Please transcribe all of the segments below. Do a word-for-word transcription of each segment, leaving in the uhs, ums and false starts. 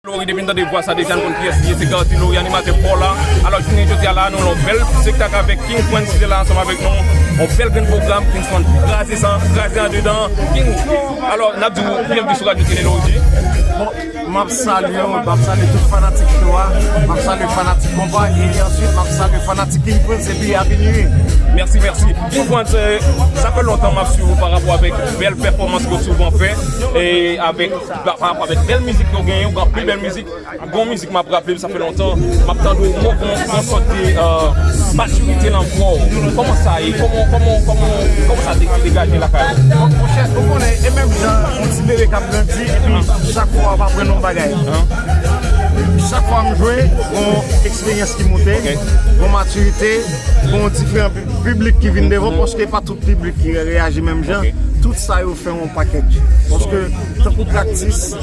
Lori, depi n tande vwa sa deja, n konn kiyès li ye, se Gardy Lori, animatè pa w la. Alò, jounen jodi a la, nou nan yon bèl espektak avèk King Frantz ki te la ansanm avèk nou. Yon bèl grenn pwogram, King Frantz kraze sa, kraze andedan. King, alò, n ap di w byenvni sou Radyo Tele Lori. Bon, m ap salye w, m ap salye tout fanatik show a, m ap salye fanatik konpa, e answit, m ap salye fanatik King Frantz, epi Happy New Year. Mèsi, mèsi. King Frantz, euh, sa fè lontan m ap swiv ou pa rapò avèk bèl pèfòmans ke w souvan fè, e avèk Pa, pa rapò avèk bèl mizik yo genyen, ou gen anpil bèl mizik. Gon mizik m ap raple m, sa fè lontan, m ap tande w, m wè gon, gon sòt de, euh, matirite nan vwa w. Kòman sa ye? Kòman, kòman, kòman, kòman sa de-, degaje lakay ou? Bon, monchè, ou konnen, e menm jan yon ti bebe k ap grandi, epi chak fwa w ap aprann yon bagay. Chak fwa m jwe, gon eksperyans ki moute, gon matirite, gon diferan pi-, piblik ki vin devan, paske pa tout piblik ki reyaji menm jan. Tout sa yo fè yon package. Paske tankou praktis,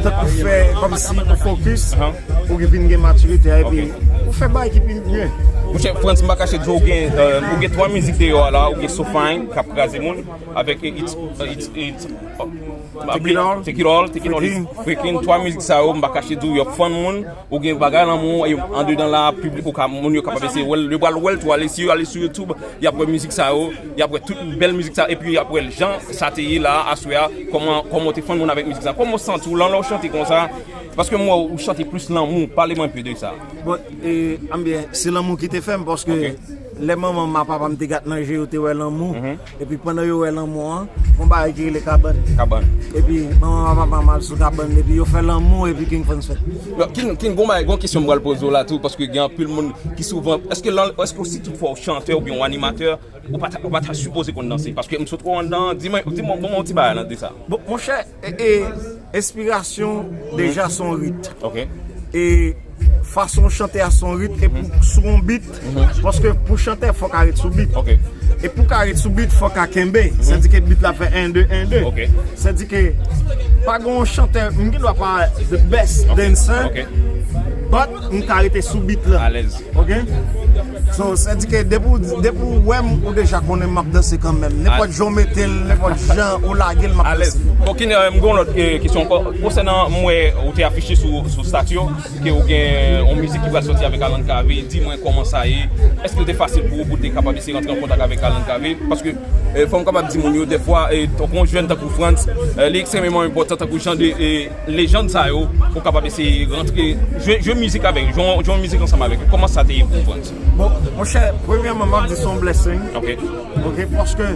tankou fè kòmsi ou fokis, ou vin gen matirite a, epi ou fè bagay ki pi byen. Monchè Frantz, m pa kache di w, ou gen, euh, ou gen twa mizik deyò a la, ou gen So Fine, k ap kraze moun, avèk It's, It's, It's, oh, Take It All, Take It All, Take It All, Freakin. Freakin, twa mizik sa yo, m pa kache di w, y ap fann moun, ou gen bagay lanmou, e andedan la, piblik ou ka, moun yo kapab eseye wè l, yo pral wè l tou, ale si, ale sou YouTube, y ap wè mizik sa yo, y ap wè tout bèl mizik sa, epi y ap wè jan sa te ye la, aswè a, kòman, kòman w te fann moun avèk mizik sa. Kòman w santi w lan lè w chante konsa? Paske m wè w chante plis lanmou, pale mwen enpe de sa. Bon, e, anbyen, se lanmou ki te fè m, paske lè manman m ak papa m te gat nan je yo te wè lanmou, epi pandan yo wè lanmou an, gon bagay ki rele kabann. Kabann. Epi manman m ak papa m al sou kabann, epi yo fè lanmou, epi King Frantz fèt. Bon, King, King, gon bagay, gon kesyon m pral poze w la tou, paske gen anpil moun ki souvan, èske lan, èske si toutfwa w chantè oubyen w animatè, ou pa ta, ou pa ta sipoze konn danse? Paske m sot wè w anndan, di mwen, di mwen, ban mwen yon ti bagay lan de sa. Bon, monchè, e, e, enspirasyon deja se yon rit. Ok. E fason w chante a se yon rit, e pou sou yon bit, paske pou chantè, fòk a ret sou bit. Ok. E pou ka ret sou bit, fòk a kenbe. Sètadi ke bit la fè en, de, en, de. Ok. Sètadi ke pa gen yon chantè, m gen dwa pa the best dancer, but m ka rete sou bit la. Alèz. Ok? So, sètadi ke depi w, depi w wè m, ou deja konnen m ap danse kanmenm. Nenpòt jan w mete l, nenpòt jan ou lage l, m ap danse. Alèz. Ok, euh, m gen yon lòt, euh, kesyon ankò. Konsènan, m wè ou te afiche sou, sou stati w, ke ou gen yon mizik ki pral sòti avèk Alan Cavé. Di mwen kòman sa ye. Èske l te fasil pou ou, pou w te kapab eseye rantre an kontak avèk Alan Cavé? Paske, euh, fò m kapab di moun yo, dèfwa, euh, tankou yon jèn, tankou Frantz, euh, li ekstrèmeman enpòtan, tankou jan de, euh, lejann sa yo, pou w kapab eseye rantre, jwe, jwe mizik avèk, jwe, jwe mizik ansanm avèk yo. Kòman sa te ye pou ou, Frantz? Bon, monchè, premyèman, m ap di se yon blessing. Ok. Ok, paske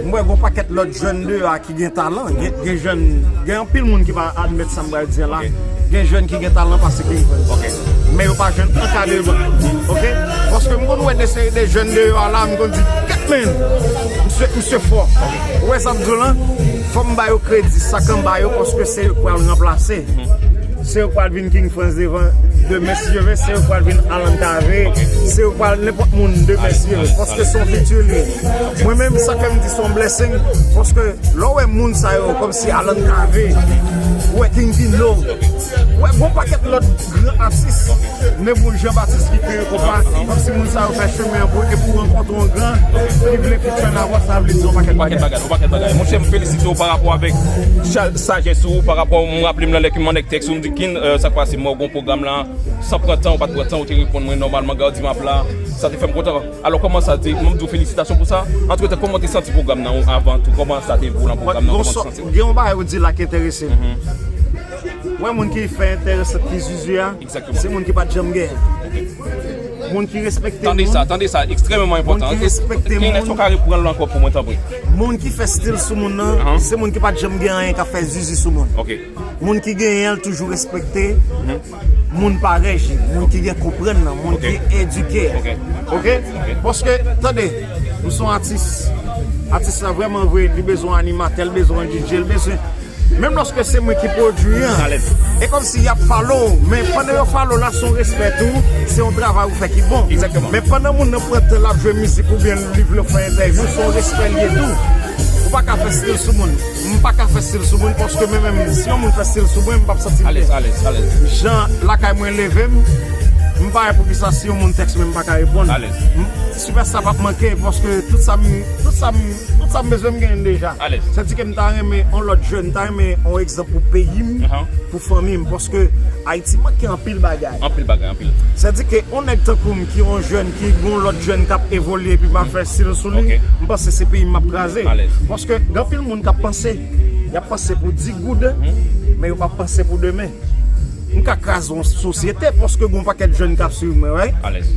m wè gon pakèt lòt jèn deyò a ki gen talan, gen, gen jèn, gen anpil moun ki pa admèt sa m pral di a la. Ok. Gen jèn ki gen talan pase King Frantz. Ok. Men yo pa jwenn ankadreman. Ok? Paske m konn wè de seri de jèn deyò a la, m konn di, "Kèt men! Misye, misye fò." Ou wè sa m di w lan? Fò m ba yo kredi, sa k anba yo, paske se yo k pral ranplase. Se yo k pral vin King Frantz devan, demen, si Dye vle, se yo k pral vin Alan Cavé, se yo k pral nenpòt moun, demen, si Dye vle, paske se yon fiti li ye. Mwen menm, sa k fè m di se yon blessing, paske lè w wè moun sa yo, kòmsi Alan Cavé, ou wè King Guindo, ou wè gon pakèt lòt gran atis. Men pou Jean Baptiste ki kreye konpa, kòmsi moun sa yo fè chemen an pou, epi w rankontre yon gran ki vle feature avè w, sa vle di yon pakèt bagay. Yon pakèt bagay, yon pakèt bagay. Monchè, m felisite w pa rapò avèk cha-, sajès ou, pa rapò, m raple m nan lè ke m mandè tèks ou, m di, "King, euh, sa k pase?" M wè w gon pwogram la, san pran tan, ou pa t pran tan, ou te reponn mwen nòmalman, Gardy m ap la, sa te fè m kontan. Alò, kòman sa te, m di w felisitasyon pou sa. Antretan, kòman w te santi pwogram nan, avan tou, kòman sa te ye pou w nan pwogram nan, kòman w te santi w? Gen yon bagay ou di la ki enterese m. Wè, moun ki fè enterese ki zizi a, se moun ki pa t janm gen. Moun ki respekte moun. Tande sa, tande sa, ekstrèmeman enpòtan. Moun ki respekte moun. King, èske w ka reprann l ankò pou mwen, tanpri? Moun ki fè stil sou moun nan, se moun ki pa t janm gen anyen k ap fè zizi sou moun. Ok. Moun ki genyen l toujou respekte moun parèy li, moun ki gen konprann nan, moun ki edike. Ok. Ok? Paske, tande, m se yon atis. Atis la vrèman vre, li bezwen animatè, li bezwen D J, li bezwen Menm lòske se mwen ki pwodui an, e kòmsi y ap follow w, men pandan yo follow w la, se yon respè tou, se yon travay ou fè ki bon. Men pandan moun nan pran tan l ap jwe mizik oubyen li vle w fè entèvyou, se yon respè li ye tou. Ou pa ka fè stil sou moun. M pa ka fè stil sou moun, paske mwen menm, si yon moun fè stil sou mwen, m p ap santi m byen. Jan lakay mwen leve m, m pa wè poukisa si yon moun tèks mwen, m pa ka reponn. M, Sipè sa p ap manke, paske tout sa m, tout sa m, tout sa m bezwen m genyen deja. Alèz. Sètadi ke m ta renmen yon lòt jèn, m ta renmen yon egzanp pou peyi m, pou fanmi m, paske Ayiti manke anpil bagay. Anpil bagay, anpil. Sètadi ke yon nèg tankou m ki yon jèn, ki gon lòt jèn k ap evolye epi m ap fè stil sou li, m panse se peyi m m ap kraze. Alèz. Paske gen anpil moun k ap panse, y ap panse pou di goud, men yo p ap panse pou demen. M ka kraze yon sosyete paske gon pakèt jèn k ap swiv mwen, right? Alèz.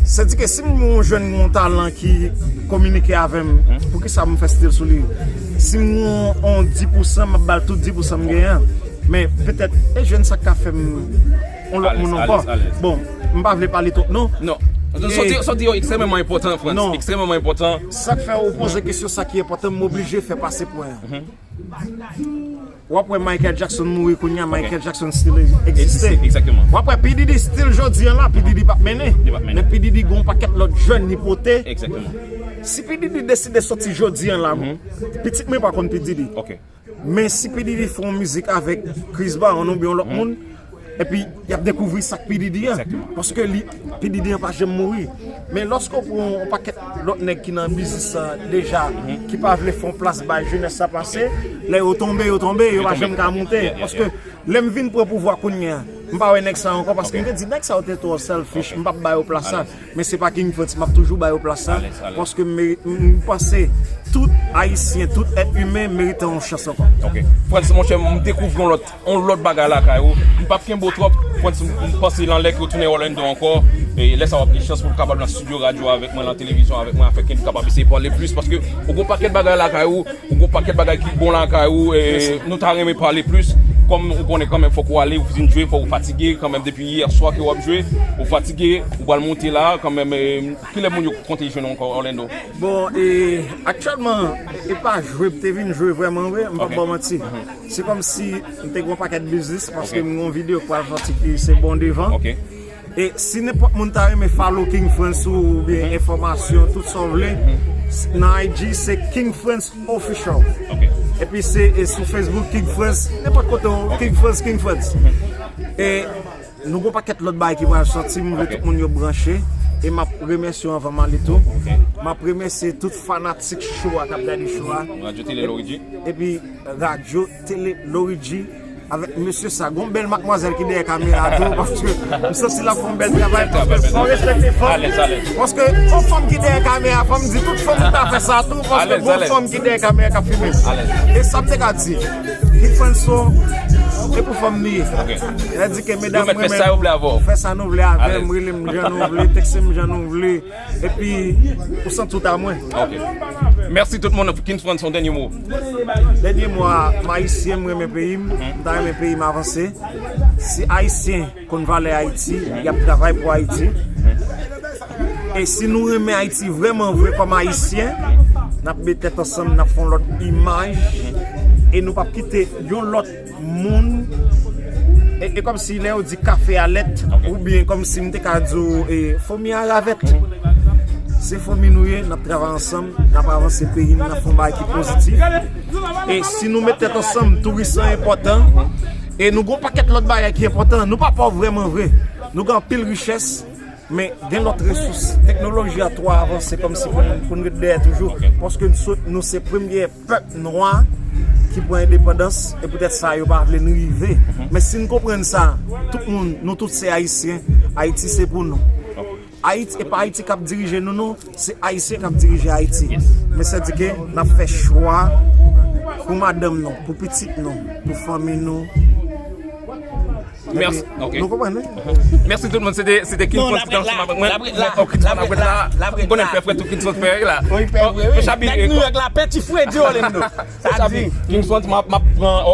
Sètadi ke si m wè yon jèn gen yon talan ki kominike avè m, poukisa m fè stil sou li? Si m wè yon, yon dis pousan, m ap ba l tout dis pousan m genyen an. Men petèt, e jèn sa k ka fè m yon lòt moun ankò. Bon, m pa vle pale twòp non. Non. Sa w di, sa w di yo ekstrèmeman enpòtan, Frantz. Non. Ekstrèmeman enpòtan. Sa k fè ou poze kesyon sa ki enpòtan, m oblije fè pase pwen an. W ap wè Michael Jackson mouri kounye a, Michael Jackson still egziste. Egziste, egzakteman. W ap wè P Diddy still jodi an la, P Diddy p ap mennen. Li p ap mennen. Men P Diddy gen yon pakèt lòt jèn li pote. Egzakteman. Si P Diddy deside soti jodi an la, pitit mwen pa konn P Diddy. Ok. Men si P Diddy fè yon mizik avèk Chris Brown oubyen yon lòt moun, epi y ap dekouvri sa k P Diddy an. Egzakteman. Paske li, P Diddy an pa janm mouri. Men lòske w pran yon pakèt lòt nèg ki nan biznis sa deja, ki pa vle fè yon plas bay jenès sa pase, lè yo tonbe, yo tonbe, yo pa janm ka moute. Paske lè m vin pran pouvwa kounye a, m pa wè nèg sa ankò, paske m te di nèg sa yo te twò selfish, m p ap ba yo plas sa. Men se pa King Frantz, m ap toujou ba yo plas sa, paske m meri-, m, m panse tout Ayisyen, tout èt imen merite yon chans ankò. Ok. Frantz, monchè, m dekouvri yon lòt, yon lòt bagay lakay ou. M p ap kenbe w twòp. Frantz, m, m panse l anlè ke w tounen Orlando ankò. E lè sa w ap gen chans pou w kapab nan estidyo radyo avèk mwen, nan televizyon avèk mwen, afin ke n kapab eseye pale plis, paske ou gon pakèt bagay lakay ou, ou gon pakèt bagay ki bon lakay ou, e nou ta renmen pale plis. Kòm ou konnen kanmenm, fòk ou ale, ou vin jwe, fòk ou fatige kanmenm depi yè swa ke w ap jwe, ou fatige, ou pral monte la kanmenm, e kilè moun yo konte jwenn ou ankò, Orlando? Bon, e aktyèlman, e pa jwe m te vin jwe vrèman vre, m p ap ba w manti. Se kòmsi m te gen yon pakèt biznis, paske m gen yon videyo k pral sòti ki se bon devan. E si nenpòt moun ta renmen follow King Frantz oubyen enfòmasyon, tout sa w vle, s-, nan I G se King Frantz Official. Epi se, e sou Facebook, King Frantz, nenpòt kote w, King Frantz, King Frantz. E nou gon pakèt lòt bagay ki pral sòti, m vle tout moun yo branche. E m ap remèsye w anvan m ale tou. M ap remèsye tout fanatik show a k ap gade show a. Radyo Tele Lorigi. Epi Radyo Tele Lorigi. Avèk mesye sa, gon bèl madmwazèl ki dèyè kamera tou, paske m santi l ap fè yon bèl travay, paske fò w respekte fanm. Paske yon fanm ki dèyè kamera, fò m di tout fanm ou ta fè sa tou, paske gon fanm ki dèyè kamera k ap filme. E sa m te ka di, King Frantz, e pou fanm li ye. Sètadi ke medam, fè sa nou vle avè m, rele m jan nou vle, tekste m jan nou vle. Epi, ou santi w ta mwen. Ok. Mèsi tout moun. King Frantz, yon dènye mo. Dènye mo a, m ayisyen, m renmen peyi m, m ta renmen peyi m avanse. Si ayisyen konn valè Ayiti, y ap travay pou Ayiti. E si nou renmen Ayiti vrèman vre kòm ayisyen, n ap met tèt ansanm, n ap fè yon lòt imaj. E nou p ap kite yon lòt moun, e, e kòmsi lè yo di kafe a lèt, oubyen kòmsi m te ka di w, e, fomi a ravèt. Se fomi nou ye, n ap travay ansanm, n ap avanse peyi n, n ap fè yon bagay ki pozitif. E si nou met tèt ansanm, touris lan enpòtan. E nou gon pakèt lòt bagay ki enpòtan. Nou pa pòv vrèman vre. Nou gen anpil richès. Men gen lòt resous. Teknoloji a twò avanse kòmsi pou n, pou n ret dèyè toujou. Paske nou se, nou se premye pèp nwa ki pran endepandans, e poutèt sa yo pa vle n rive. Men si n konprann sa, tout moun, nou tout se ayisyen, Ayiti se pou nou. Ayiti, e pa Ayiti k ap dirije nou, non, se ayisyen k ap dirije Ayiti. Men sètadi ke n ap fè chwa pou madanm nou, pou pitit nou, pou fanmi nou. Mèsi. Ok. Nou konprann, wi? Mèsi tout moun. Se te, se te King Frantz ki te ansanm avèk mwen. Mèt King Frantz ap ret la. M konnen l fè frèt tou, King Frantz fè règ la. Wi, fè vre, wi. Nèg Nouyòk la, pè ti fredi Orlando. Sa di, King Frantz, m ap, m ap pran